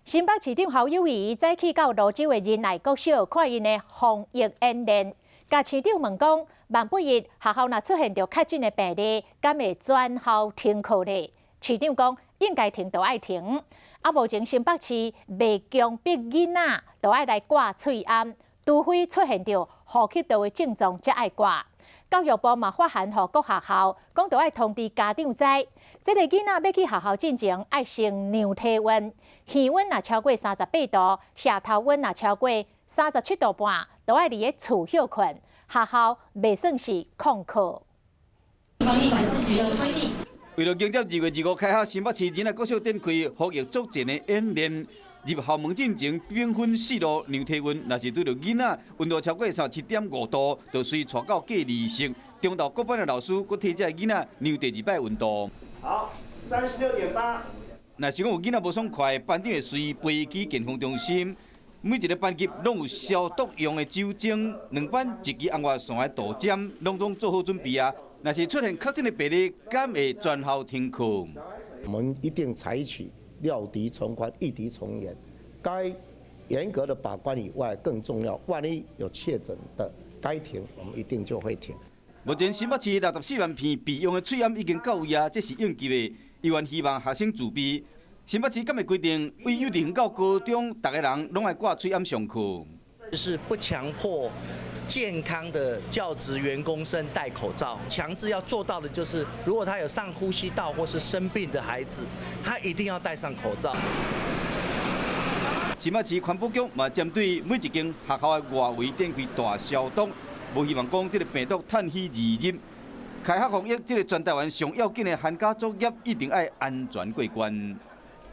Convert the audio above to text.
新北市長侯友宜早起到蘆洲的仁愛國小看𪜶的防疫演練，共市長問講，萬不一學校若出現著確診的病例，敢會全校停課咧？市長講應該停就愛停。啊，目前新北市袂強迫囡仔都愛來掛喙罨，除非出現著呼吸道的症狀才愛掛。教育部嘛發函予各學校，講著愛通知家長知，這个囡仔欲去學校進前愛先量體溫，耳溫若超過38度，額頭溫若超過37度半，都愛佇咧厝歇睏，學校袂算是曠課。防疫管制局的規定。為了迎接2月25開學，新北市仁愛國小展開防疫作戰的演練。入校門進前，兵分四路量體溫，若是拄著囡仔溫度超過37.5度，就隨帶到隔離室。中晝各班的老師閣替這个囡仔量第二擺溫度。好，36.8。若是講有囡仔無爽快，班長會隨背去健康中心。每一个班級攏有消毒用的酒精，兩班一支紅外線的度針，攏總做好準備啊！若是出現確診的病例，敢會全校停課？我們一定採取料敵從寬，御敵從嚴。該嚴格的把關以外，更重要，萬一有確診的，該停，我們一定就會停。目前新北市64萬片備用的喙罨已經到位啊，這是應急的，猶原希望學生自備。新北市敢會規定，對幼稚園到高中，逐个人攏愛掛喙罨上課？是不強迫健康的教職員工生戴口罩，強制要做到的就是，如果他有上呼吸道或是生病的孩子，他一定要戴上口罩。新北市環保局嘛針對每一間學校的外圍展開大消毒，無希望講這个病毒趁虛而入。開學防疫，這个全台灣上要緊的寒假作業，一定愛安全過關。